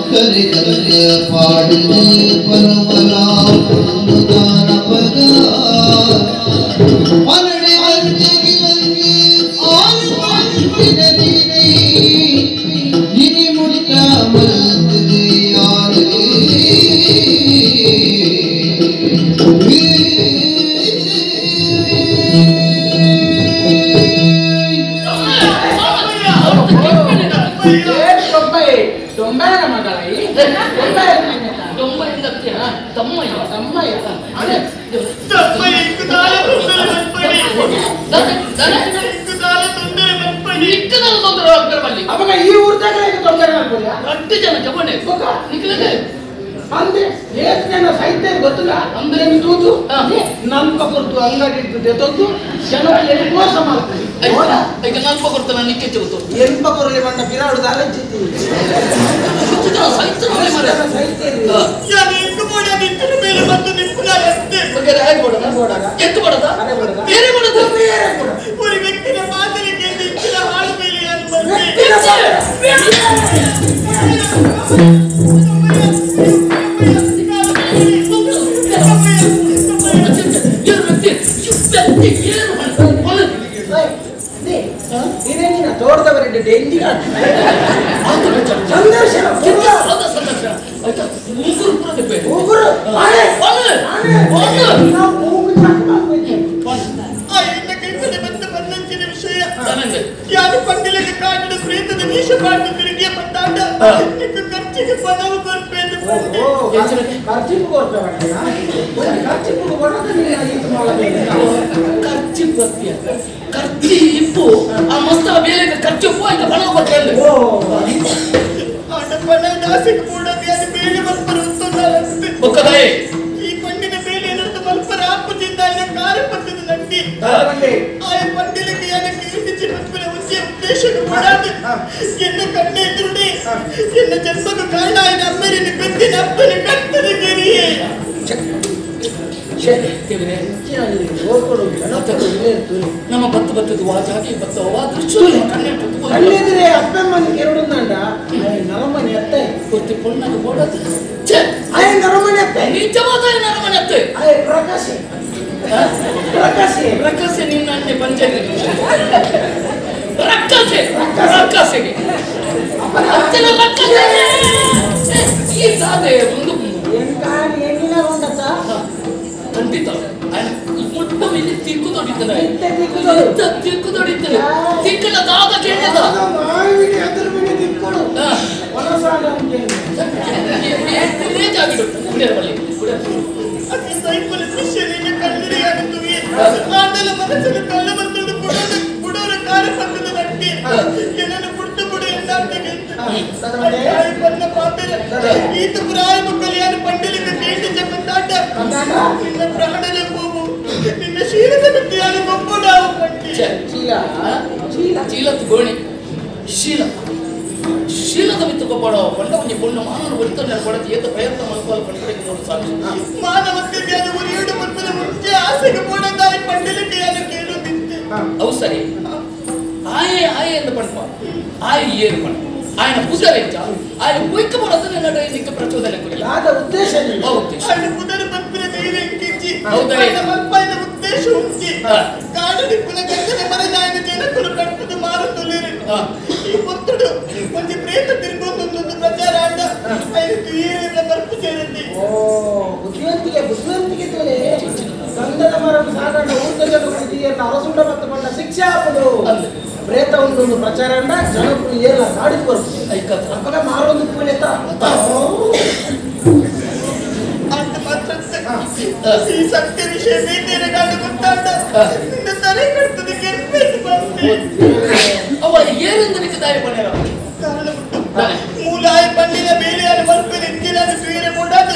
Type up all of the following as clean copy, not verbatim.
ಕರಿಗಲ್ಲ ಪಾಡಿದು ಪರಮಲ ಪದ ಮನಡೆ ಇನಿ ಮುಟ್ಟ ಮಲ್ತದೆ ಯಾರೇ. ಅವಾಗ ಈ ಊರ್ದಾಗಲೇ ತೊಂದರೆ ಆಗ್ಬೋದಾ? ಅಷ್ಟು ಜನ ಜಪಣೆ ನಿಕ್ಲಗೆ ಅಂದ್ರೆ ಏತ್ ಜನ ಸಾಹಿತ್ಯ ಗೊತ್ತಿಲ್ಲ ಅಂದ್ರೆ ತೂತು ನಲ್ಪ ಕೊರ್ತು ಅಂಗಡಿ ಇರ್ತದೆ ತೊಂದು ಜನಗಳಿಗೆ ಮೋಸ ಮಾಡ್ತಾರೆ. ಈಗ ನಲ್ಪ ಕೊರ್ತು ನಾನು ನಿಕ್ಕೆ ಗೊತ್ತು ಎಲ್ಪ ಕೊರಲಿ ಬಂದ ಬಿರಾಡು ದಾಲಂಚಿತ್ತಿ ಸಾಹಿತ್ಯ ತೋಟದವರೆಡ್ಡಿ ಡೆಂಗಿ ಸಂದರ್ಶನ ವಿಷಯ ಯಾರು ಪಂಡಿಲಿಗೆ ಕಾಡಿನ ಪ್ರೇತದ ನೀಶ ಪಾಡು ತಿರುಗಿಯ ಪಟ್ಟಾಟ ಖರ್ಚಿಗೆ ಪಣವು ಕೊರ್ಪೇದು. ಖರ್ಚಿಗೆ ಖರ್ಚಿ ಬರ್ತೀಯ ಖರ್ಚಿ ಇಪ್ಪು ಆ ಮಸ್ತ ಬೇರೆ ಖರ್ಚು ಉಪ್ಪು ಆಯ್ತು ಪಣ ಕೊಡ್ತೇನೆ. ಆಟ ಪಣ ದಾಸಿಗೆ ಕೂಡ ಬೇರೆ ಮಲ್ಪರು ಬೊಕ್ಕದಾಯಿ ಈ ಪಂಡಿನ ಬೇಲೆ ಏನಾದ್ರು ಮಲ್ಪರ ಆಪುಜಿಂದ ಕಾರ ಪತ್ತದ ನಟ್ಟಿ ಆಯ ಪಂಡಿಲಿಗೆ ಏನಕ್ಕೆ ಇಟ್ಟಿಚ್ಚಿ ಮಲ್ಪರ ಉಜ್ಜೆ ಉದ್ದೇಶಕ್ಕೆ ಕೊಡಾದು ಎನ್ನ ಕಣ್ಣೆ ಎದುರುಡೆ ಎನ್ನ ಜನ್ಮಕ್ಕೆ ಕಾರಣ ಆಯ್ನ ಅಮ್ಮರಿನ ಬೆತ್ತಿನ ಅಪ್ಪನ ಕರ್ತದ ಗೆರಿಯೇ. ನಮ್ಮ ಬತ್ತು ಬತ್ತದ ವಾಜಾಗಿ ಬತ್ತ ಕಣ್ಣೆದುರೆ ಅಪ್ಪಮ್ಮನ ಕೆರಡುಂದಂಡ ನರಮನೆ ಅತ್ತೆ ಕೊರ್ತಿ ಪೊಣ್ಣಗೆ ಬೋಡದು ಆಯ ನರಮನೆ ಅತ್ತೆ ನಿಜವಾದ ನರಮನೆ ಅತ್ತೆ ಆಯ ಪ್ರಕಾಶೆ ಪ್ರಕಾಶೆ ಪ್ರಕಾಶೆ ನಿನ್ನ ಅಣ್ಣೆ ಪಂಚಾಯತ್ ರಕ್ಕಸೆ ರಕ್ಕಸೆಗೆ ಅಚ್ಚನ ರಕ್ಕಸೆ ಈ ಸಾದೆ ಒಂದು ಎಂತ ಏನಿಲ್ಲ ಉಂಡತ್ತ ಖಂಡಿತ ಮುಟ್ಟ ಮೇಲೆ ತಿಕ್ಕು ತೊಡಿತದೆ ತಿಕ್ಕು ತೊಡಿತದೆ ತಿಕ್ಕನ ದಾದ ಕೇಳದ ತಿಕ್ಕೊಡು ಚೀಲತ್ತು ಗೋಣಿ ಶೀಲ ಶೀಲದ ಮಿತ್ತು ಕೊಪ್ಪಡ ಕೊಂಡ ಒಂಜಿ ಪೊಣ್ಣು ಮಾನವನ ಒರಿತೊಂಡ ಕೊಡತಿ ಏತ ಪ್ರಯತ್ನ ಮಲ್ಪಲು ಪಂಡರಿಗೆ ನೋಡು ಸಾಕ್ಷಿ ಮಾನವತ್ತೆಗೆ ಉರಿಯುಡು ಮಲ್ಪದ ಮುಂಚೆ ಆಸೆಗೆ ಪೋಡದಾಯಿ ಪಂಡಲಿಗೆ ಯಾರು ಕೇಳುತ್ತಿತ್ತು. ಅವು ಸರಿ ಆಯೆ ಆಯೆ ಎಂದು ಪಂಪ ಆಯೆ ಏರು ಪಂಪ ఆయన ಪುದರೆಂಚ ఆయన ಕುಯ್ಕ ಪಡದನೆ ನಡ ನಿಕ್ಕ ಪ್ರಚೋದನೆ ಕೊಡಿಲ್ಲ ಆದ ಉದ್ದೇಶ ಉದ್ದೇಶ ఆయన ಪುದರ ಪಂಪಿನ ಧೈರ್ಯ ಎಂಕಿಂಚಿ ಹೌದಾ ఆయన ಮಲ್ಪೈನ ಉದ್ದೇಶ ಉಂಚಿ ಕಾಡಡಿ ಕುಲಗಂಗನೆ ಮರದಾಯನ ಜನಕುಲು ಕಟ್ಟುದು ಮಾರುತ್ತುಲ್ಲಿರಿ ಈ ಪೊತ್ತುಡು ಒಂಜಿ ಪ್ರೇತ ತಿರುಗೊಂದೊಂದು ಪ್ರಚಾರ ಆಂಡ ఆయన ತುಯೇರಿನ ಬರ್ಪು ಸೇರಂದಿ. ಓ ಬುದ್ಧಿವಂತಿಕೆ ಬುದ್ಧಿವಂತಿಕೆ ತೋಲೆ ಗಂಧದ ಮರ ಸಾಗಂಡ ಊರ್ದ ಜನರು ಅರಸುಂಡ ಮತ್ತು ಪಂಡ ಶಿಕ್ಷೆ ಹಾಕುದು ಪ್ರೇತ ಒಂದು ಪ್ರಚಾರ ಅಂಡ ಜನಕ್ಕೂ ಏರ್ಲ ಕಾಡಿಗೆ ಬರ್ತದೆ ಅಪ್ಪಗ ಮಾರೊಂದು ಕೂಲೆತ್ತ ಅಂತ ಮಾತ್ರ ಈ ಸತ್ಯ ವಿಷಯ ಬೇಟೆಯ ಗಾಡು ಗೊತ್ತಾಂಡ ನಿನ್ನ ತಲೆ ಕಟ್ಟುದು ಕೆರ್ಪೇಟು ಬಂದೆ. ಅವ ಏರಿಂದ ನಿಕ್ಕ ದಾರಿ ಪಡೆಯರ ಕಾರಣ ಉಂಟು ಮೂಲಾಯ ಪಂಡಿನ ಬೇಲೆಯಾದ ಮಲ್ಪೆನ ಇಂಜಿನಾದ ತುಯರೆ ಮೂಡಾದ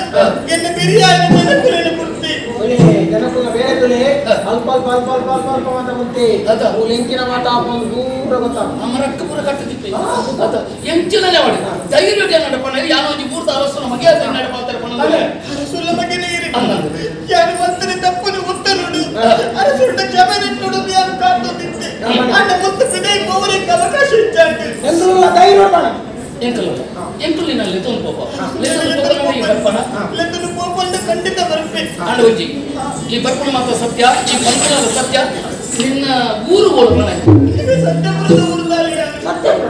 ಎನ್ನ ಬಿರಿಯಾದ ಜನಕುಲನ ಪುರ್ತಿ ಜನಕುಲ ಬೇರೆ ತುಲೆ ಅಲ್ಪ ಅಲ್ಪ ಅಲ್ಪ ಅಲ್ಪ ಅಲ್ಪ ಅಲ್ಪ ಮಾತ ಮುಂತೆ ಮೂಲೆಂಕಿನ ಮಾತ ಒಂದು ದೂರ ಗೊತ್ತ ಅಮರಕ್ಕ ಪೂರ ಕಟ್ಟದಿಪ್ಪೆ ಅದ ಎಂಚಿನನೆ ಮಾಡಿ ಧೈರ್ಯ ನಡಪಣ ಯಾನೋ ಒಂಜಿ ಮೂರ್ತ ಅರಸುನ ಮಗೆ ಅದ ನಡಪಾತಾರೆ ಪಣ ಅರಸುಲ ಮಗೆ ನೀರಿ ಯಾನು ಮಂತನೆ ತಪ್ಪನು ಉತ್ತರುಡು ಅರಸುಂಡ ಕ್ಷಮೆ ನೆಟ್ಟುಡು ಯಾನು ಕಾತುದಿತ್ತೆ ಅಣ್ಣ ಮುತ್ತು ಪಿದೈ ಪೋವರಿಗೆ ಅವಕಾಶ ಇಚ್ಚಾಂಡು ಎಂದುಲ್ಲ ಧೈರ್ಯ ಪಣ ಎಂಕಲ್ ಎಂಕಲ್ ನಿನ್ನ ಲೆತೊಂದು ಪೋಪ ಲೆತೊಂದು ಪೋಪ ಈ ಬರ್ಪಣ ಲೆತೊಂದು ಪೋಪ ಅಂತ ಖಂಡಿತ ಬರ್ಪೆ ಆಂಡ ಒಂಜಿ ಈ ಬರ್ಪಣ ಮಾತ್ರ ಸತ್ಯ ಈ ಬಂಕಲ ಸತ್ಯ ನಿನ್ನ ಊರು ಓಡು ಸತ್ಯಪುರದ ಊರು ಸತ್ಯಪುರ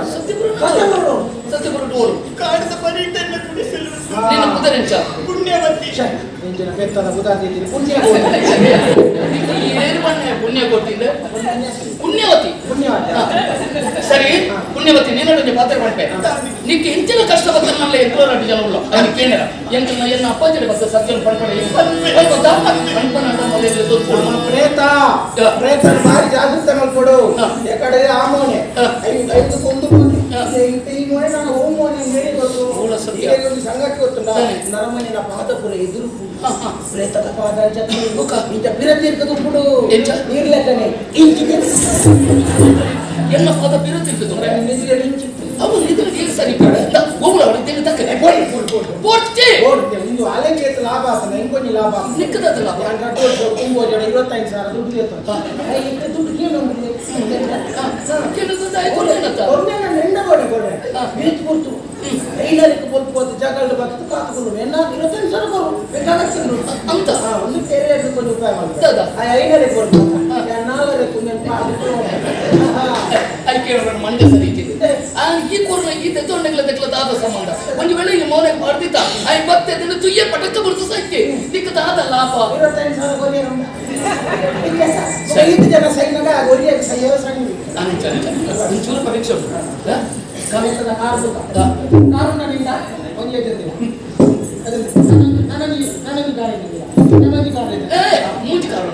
ಸತ್ಯಪುರ ಸತ್ಯಪುರ ಊರು ಕಾಡದ ಪರಿಟನ್ನು ಕುಡಿಸಲು ನಿನ್ನ ಪುದರೆಂಚ ಪುಣ್ಯವತಿ ನಿಂಜಿನ ಪೆತ್ತದ ಬುಧಾಂತಿ ಪುಣ್ಯ ಏನು ಬಣ್ಣ ಪುಣ್ಯ ಕೊಟ್ಟಿದ್ದೆ ಪುಣ್ಯವತಿ ಪುಣ್ಯವತಿ ಸರಿ ಪುಣ್ಯವತಿ ನೀನೊಂದು ಪಾತ್ರ ಪಡ್ಪೆ ನಿಕ್ಕೆ ಇಂಚಿನ ಕಷ್ಟ ಬತ್ತ ನಲ್ಲ ಎಂಟು ಜನ ಉಳ್ಳ ಅದಕ್ಕೆ ಕೇಳ ಎಂತ ಎನ್ನ ಅಪ್ಪಾಜಿ ಬತ್ತ ಸತ್ಯನ ಪಡ್ಪಡೆ ಗೊತ್ತಾ ಪಣ್ಪಣ ಪ್ರೇತ ಪ್ರೇತ ಭಾರಿ ಜಾಗೃತ ಮಾಡ್ಕೊಡು ಯಾಕಡೆ ಆ ಮೋನೆ ಐದು ಒಂದು ಈ ಮೋನೆ ನಾನು ಓ ಮೋನೆ ಹೇಳಿ ಗೊತ್ತು ಒಂದು ಸಂಗತಿ ಗೊತ್ತುಂಡ ನರಮನೆಯ ಪಾದಪುರ ಎದುರು ಪ್ರೇತದ ಪಾದ ಇಂಥ ಬಿರತೀರ್ಕದ ಉಪ್ಪುಡು ನೀರ್ಲೆಕ್ಕನೆ ಇಂಚಿ ಎಲ್ಲ ಪಾದ ಬಿರತೀರ್ಕದ ಅವು ನಿದ್ರೆ ನೀರು ಸರಿ ಹೋಗುಳ ಅವಳು ತಕ್ಕ ಇಂದು ಅಲೆಗೆ ಲಾಭ ಆಗ್ತದೆ ಇಂಕೊಂಜಿ ಲಾಭ ನಿಕ್ಕದ ಲಾಭ 25,000 ದುಡ್ಡು ಇರ್ತದೆ ದುಡ್ಡು ಕೇಳು ಐನರಿಗೆ ಬೊಲ್ಪೋದು ಜಗಳ ಬರ್ತದೆ ಕಾತುಕೊಂಡು ಎನ್ನ 25,000 ಕೊರು ಬೇಕಾಗತ್ತೆ ಅಂತ ಒಂದು ತೆರೆ ಕೊಂಚ ಉಪಾಯ ಮಾಡ್ತಾರೆ ಆ ಐನರಿಗೆ ಕೊಡ್ತು ನಾಲ್ಕರಿಗೆ ಅದಕ್ಕೆ ಮಂಡೆ ಸರಿ ಆ ಈ ಕೊರೋನಾ ಈ ತೆತ್ತೊಂಡೆಗಳ ತೆಕ್ಲ ದಾದ ಸಂಬಂಧ ಒಂದು ವೇಳೆ ಈ ಮೌನ ಮಾಡ್ದಿತ್ತ ಆ ಬತ್ತೆ ದಿನ ತುಯ್ಯ ಪಟಕ ಬರ್ತು ಸೈತೆ ನಿಕ್ಕ ದಾದ ಲಾಭ 25,000 ಕೊರಿಯ ಐದು ಜನ ಸೈನಗ ಒರಿಯ ಸೈಯವ ಸಂಗಿ ಒಂಚೂರು ಪರೀಕ್ಷೆ ಉಂಟು ಕವಿತದ ಕಾರು ಕಾರುನಿಂದ ಒಂದೇ ಜೊತೆ ನನಗೆ ನನಗೆ ಕಾರ್ ನನಗೆ ಕಾರ್ ಮೂಜಿ ಕಾರು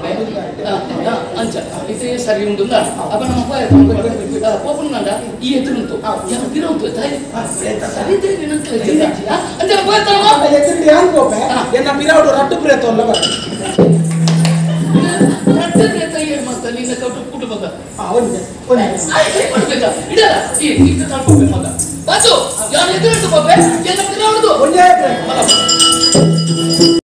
ಅಂಚ ಇದು ಸರಿ ಉಂಟು ಅಪ್ಪ ನಮ್ಮ ಪೋಪುಂಡ ಈ ಎದುರುಂಟು ಯಾವ ಬಿರ ಉಂಟು ತಾಯಿ ಸರಿ ಅಂಚ ಎದುರು ಯಾರು ಪೋಪೆ ಎನ್ನ ಬಿರಾಡು ರಟ್ಟು ಪ್ರೇತ ಅಲ್ಲ ರಟ್ಟು ಪ್ರೇತ ಏನು ಮಾಡ್ತಾ ನಿನ್ನ ಕುಟುಂಬದ ಇಡಲ್ಲ ಈ ಮಗ ಬಾಸು ಯಾರು ಎದುರುಂಟು ಪೋಪೆ ಎನ್ನ ಬಿರಾಡುದು ಒಂದೇ